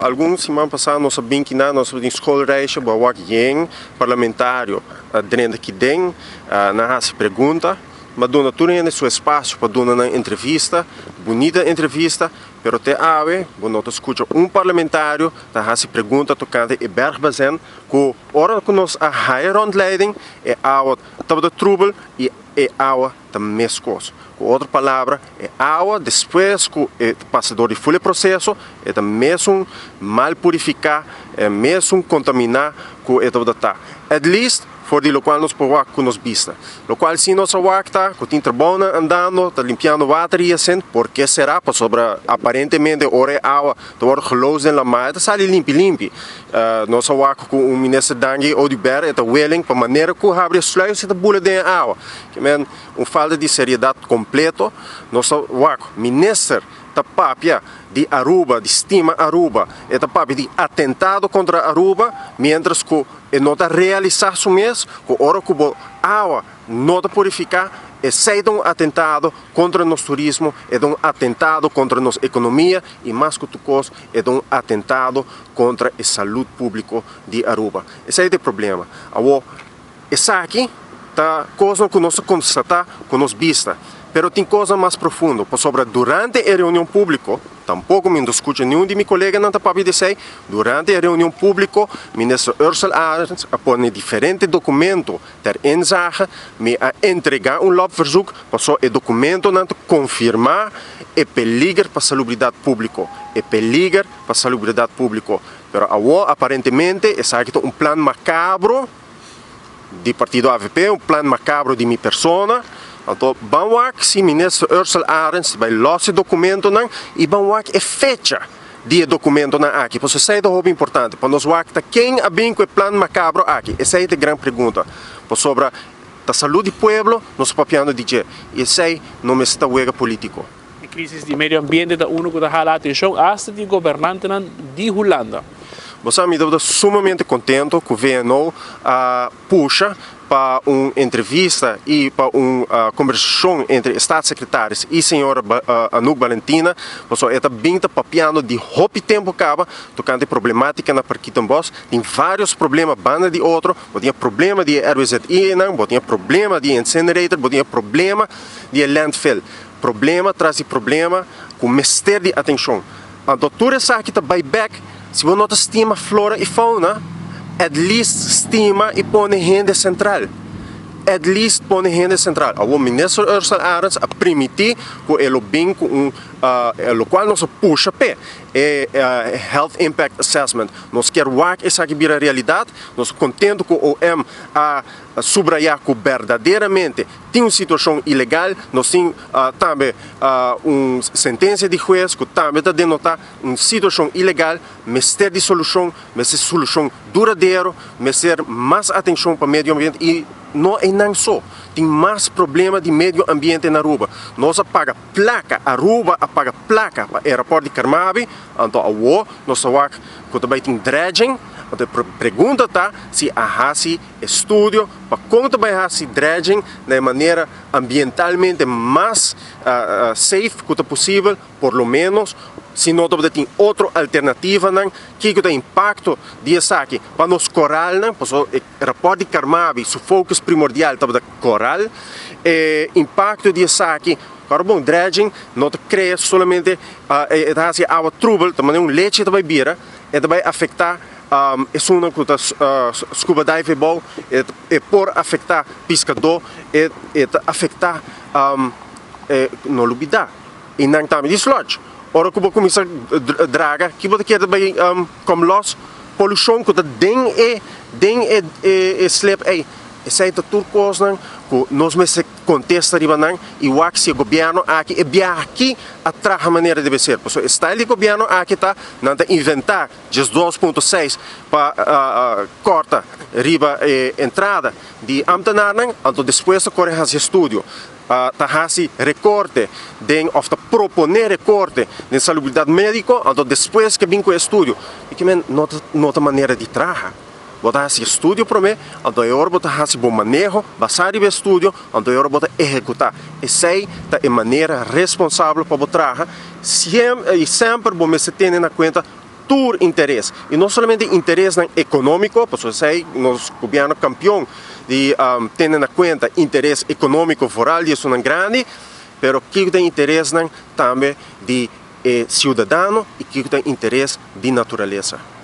Algun siman pasá nos a bin kiná, nos a bin schoolreisje, bo a wak yen parlamentario a drenta kiden, nan a hasi pregunta, mi a duna tur hende su espasio pa duna nan entrevista, bunita entrevista, pero te awe bo no ta skucha un parlamentario ta hasi pregunta tokante e bergbazen ku ora ku nos a haya rondleiding e awa tabata trubel i e awa ta meskos. Ku otro palabra, e awa despues ku e pasa dor di ful e proseso, e ta mesun mal purifiká, e mesun kontaminá ku e tabata ta. At least for di lokual nos por wak ku nos bista. Lokual si nos a wak ta ku tin trabounan andando, ta limpiando water i asin. Por ke será? Pasobra aparentemente ora e awa ta wòrdu geloos den lamá e ta sali limpi limpi. Nos a wak ku un minister Dangui Oduber e ta willing pa manera ku habri e sluis e ta bula den e awa. Ke men un falta di seriedad completo. Nos ta wak minister ta papia di Aruba, di stima Aruba, e ta papia di atentado contra Aruba, mientras cu e no ta realisa su mes cu ora cu bo awa no ta purifica, esey ta un atentado contra nos turismo, e ta un atentado contra nos economia y mas cu tur cos e ta un atentado contra e salud publico di Aruba. Esey ta e problema. Awor. Esaki ta kosnan ku nos ta konstatá ku nos bista, pero tin kosnan mas profundo, pasobra durante e reunion públiko, tampoko mi no ta skucha niun di mi koleganan ta papia di esei, durante e reunion públiko Minister Ursell Arends a pone diferente dokumento ter inzage, mi a entregá un lobverzoek pasobra e dokumentonan ta konfirmá e peliger pa salubridat públiko, e peliger pa salubridat públiko. Pero awor aparentemente esaki ta un plan makabro di partido avp, un plan macabro di mi persona. Anto ban wak si Minister Ursell Arends bai los e documentonan y ban wak e fecha di e documentonan aki. Pasobra esey ta hopi importante pa nos wak ta ken a bin cu e plan macabro aki. Esey ta e gran pregunta. Pasobra ta salud di pueblo nos ta papiando di dje y esey no mester ta wega politico. E crisis di medio ambiente ta uno cu ta hala atencion hasta di gobernantenan di Hulanda. Bo sa mi tabata sumamente contento cu VNO a pusha pa un entrevista y pa un conversacion entre e staatssecretaris y señora Anouk Balentina, pasobra e ta bin ta papiando di hopi tempo caba tocante problematica na Parkietenbos. Tin varios problema banda di otro, bo tin e problema di e RWZI nan, bo tin e problema di e incinerator, bo tin e problema di e landfill. Problema tras di problema ku mester di atenshon. Anto tur esaki ta bai bek si bo no ta stima flora i fauna, at least stima i pone hende sentral. At least pone hende sentral. Awor Minister Ursell Arends a primiti ku e lo bin ku un lokual nos a pusha p'e, e Health Impact Assessment. Nos kier wak esaki bira realidat. Nos ta kontentu ku OM a subraya ku berdaderamente Tin un situashon ilegal, nos tin tambe un sentensia di hues ku tambe ta denotá un situashon ilegal, mester di solushon, mester solushon duradero, mester mas atenshon pa medio ambiente i no einan so, tin mas problema di medio ambiente na Aruba. Nos a paga plaka, Aruba a paga plaka pa e rapòrt di Carmabi, anto awor nos ta wak ku ta bai tin dredging, anto e pregunta ta si a hasi Estudio pa kon ta bai hasi dredging na e manera ambientalmente mas safe ku ta posibel, por lo menos si no tabata tin otro alternativanan, kiko ta impakto di esaki pa nos koralnan, pasobra e rapòrt di Carmabi su focus primordial tabata koral, e impakto di esaki, kòrda bon dredging no ta krea solamente e ta hasi awa trubel, ta manera un lechi ta bai bira, e ta bai afektá Esunnan ku ta scuba dive ebou e por afektá piskadó, e ta afektá no lubidá i nan tambe di sludge. Ora ku bo kuminsá draga ki bo ta kere ta bai kom lòs? Polushon ku ta den e den e slip ei. Esei ta tur kosnan ku nos mester kontesta riba nan i wak si e gobièrnu aki e biaha aki a traha manera debe ser. Pasobra e style di gobièrnu aki ta nan ta inventá. 12.6 pa kòrta riba e entrada di ámtenarnan, anto despues ta kore hasi estudio, ta hasi rekorte den òf ta proponé rekorte den salubridat médiko, anto despues ke bin ku e estudio. I ke men no ta no ta manera di traha. Bo ta hasi estudio promé, anto e ora bo ta hasi bo maneho basá riba e estudio, anto e ora bo ta ehekutá. Esei ta e manera responsabel pa bo traha i semper bo mester tene na kuenta. Tur interes, i no solamente interesnan ekonómiko, pasobra esei nos gobièrnu kampion di tene na kuenta interes ekonómiko foral di esunnan grandi, pero kiko ta interesnan tambe di e siudadano i kiko ta interes di naturalesa.